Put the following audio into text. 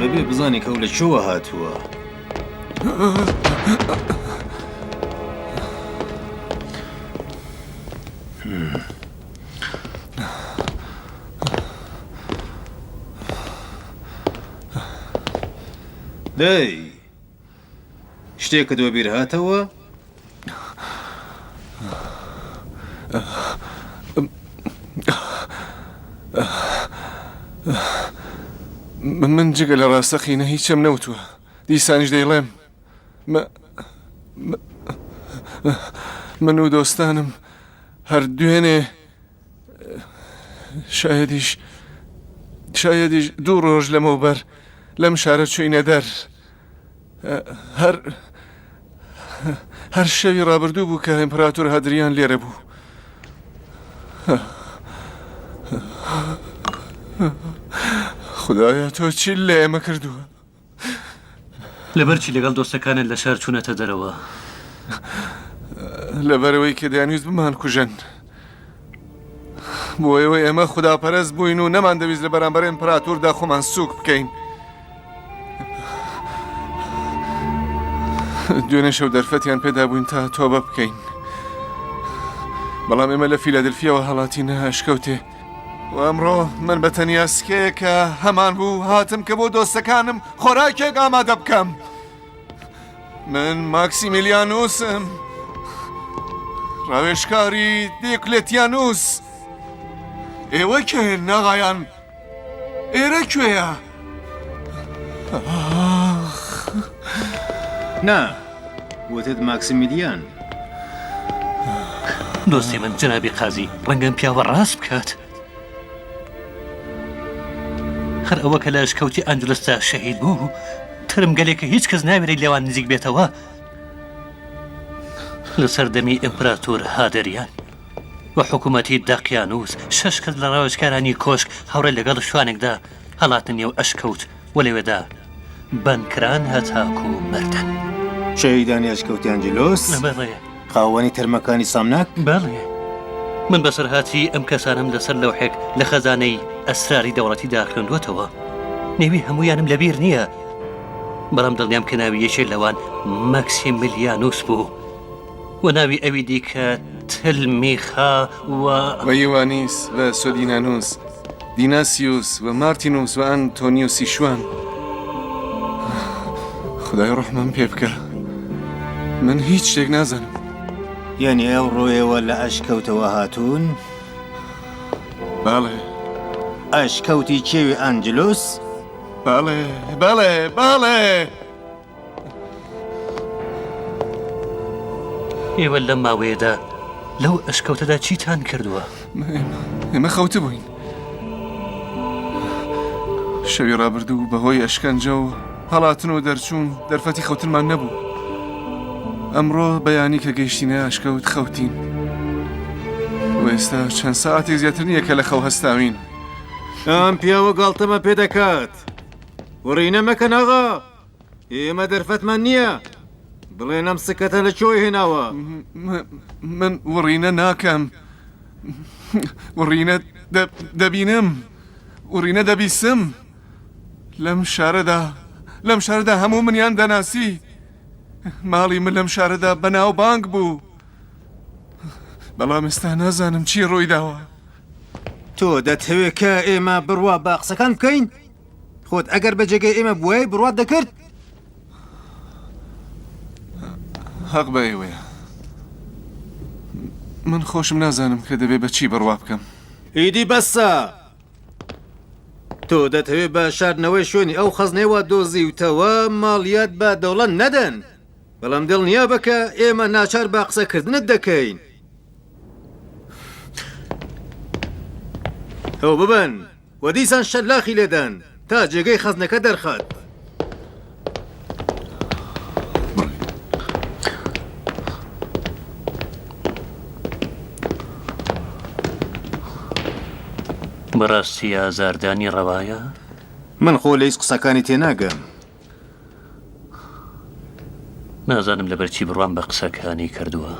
دەبێ بزانین کە ئەو لە کوێوە هاتووە. دەی شتێکت وەبیر هاتەوە؟ من جگە لە ڕاستەقینە هیچم نەوتووە دیسانیش دەیڵێم من و دۆستانم هەر دوێنێ شایەدیش شایەدیش دوو ڕۆژ لەمەوبەر لەم شارە چوینە دەر هەر هەر شەوی ڕابردوو بوو کە ئیمپراتۆر هادریان لێرە بوو. خدایە تۆ چی لە ئێمە کردووە؟ لەبەرچی لەگەڵ دۆستەکانت لە شار چوونەتە دەرەوە؟ لەبەرەوەی کە دەیانویست بمانکوژن. بۆ ئێوە ئێمە خوداپەرست بووین و نەماندەویست لە بەرامبەر ئیمپراتوردا خۆمان سووک بکەین. دوێنێ شەو دەرفەتیان پێدابووین تا تۆبە بکەین. بەڵام ئێمە لە فیلادلفیەوە هەڵاتینە ئەشکەوتێ و ئەمڕۆ من بە تەنیا سکەیەک کە هەمان بوو هاتم کە بۆ دۆستەکانم خۆراکێک ئامادە بکەم. من ماکسیمیلیانوسم ڕاوێژکاری دیوکلێتیانوس. ئێوە کێن ئاغایان؟ ئێرە کوێیە؟ نا، وتت ماکسیمیلیان. دۆستی من جەنابی قازی ڕەنگە ئەم پیاوە ڕاست بکات. هەر ئەوە کە لە ئەشکەوتی ئەنجلسدا شەهید بوو، تەرمگەلێک کە هیچ کەس ناوێرێت لێوان نزیک بێتەوە، لە سەردەمی ئیمپراتۆر هادریان و حکوومەتی دەقیانووس، شەش کەس لە ڕاوێژکارانی کۆشک هاوڕێ لەگەڵ شوانێکدا هەڵاتنە نێو ئەشکەوت و لەوێدا بەند کران هەتاکوو مردن. شەهیدانی ئەشکەوتی ئەنجلۆس؟ بەڵێ. خاوەنی تەرمەکانی سامناک؟ بەڵێ. من بەسەرهاتی ئەم کەسانەم لەسەر لەوحێک لە خەزانەی ئەسراری دەوڵەتیدا خوێندووەتەوە. نێوی هەموویانم لەبیر نییە، بەڵام دڵنیام کە ناوی یەکێ لەوان مەکسیمیلیانوس بوو. و ناوی ئەوی دیکە تلمیخا و. و یوانیس و سۆدینانوس، دیناسیوس و مارتینوس و ئەنتۆنیوسی شوان. خودای ڕەحمم پێ بکە من هیچ شتێک نازانم. یانی ئەوڕۆ ئێوە لە ئەشکەوتەوە هاتوون؟ بەڵێ. ئەشکەوتی کێوی ئەنجلوس؟ بەڵێ، بەڵێ، بەڵێ. ئێوە لەم ماوەیەدا لەو ئەشکەوتەدا چیتان کردووە؟ ئێمە خەوتبووین. شەوی ڕابردوو بەهۆی ئەشکەنجە و هەڵاتن و دەرچوون دەرفەتی خەوتنمان نەبوو. ئەمڕۆ بەیانی کە گەیشتینە ئەشکەوت خەوتین. و ئێستا چەند ساعتێک زیاتر نییە کە لە خەو هەستاوین. ئەم پیاوە گاڵتەمە پێ دەکات. وڕینە مەکەن ئاغا. ئێمە دەرفەتمان نییە. بڵێن ئەم سکەتە لە کوێ هێناوە؟ من وڕینە ناکەم. وڕینە دەبینم. وڕینە دەبیسم. لەم شارەدا لەم شارەدا هەموو منیان دەناسی. ماڵی من لەم شارەدا بەناوبانگ بوو. بەڵام ئێستا نازانم چی ڕوویداوە. تۆ دەتهەوێ کە ئێمە بڕوا بە قسەکان بکەین؟ خۆت ئەگەر بە جێگەی ئێمە بوایەی بڕوات دەکرد؟ هەق بە ئێوەیە. من خۆشم نازانم کە دەبێ بە چی بڕوا بکەم. ئیدی بەسە! تۆ دەتەوێ بە شاردنەوەی شوێنی ئەو خەزنەی وا دۆزیوتەوە ماڵیات بە دەوڵەت نەدەن. بەڵام دڵنیابە کە ئێمە ناچار بە قسەکردنت دەکەین. ئەو ببەن. و دیسان شەلاخی لێدان تا جێگەی خەزنەکە دەرخات. بەڕاستی ئازاردانی ڕەوایە؟ من خۆ لە هیچ قسەکانی تێناگەم. نازانم لەبەرچی بڕوام بە قسەکانی کردووە.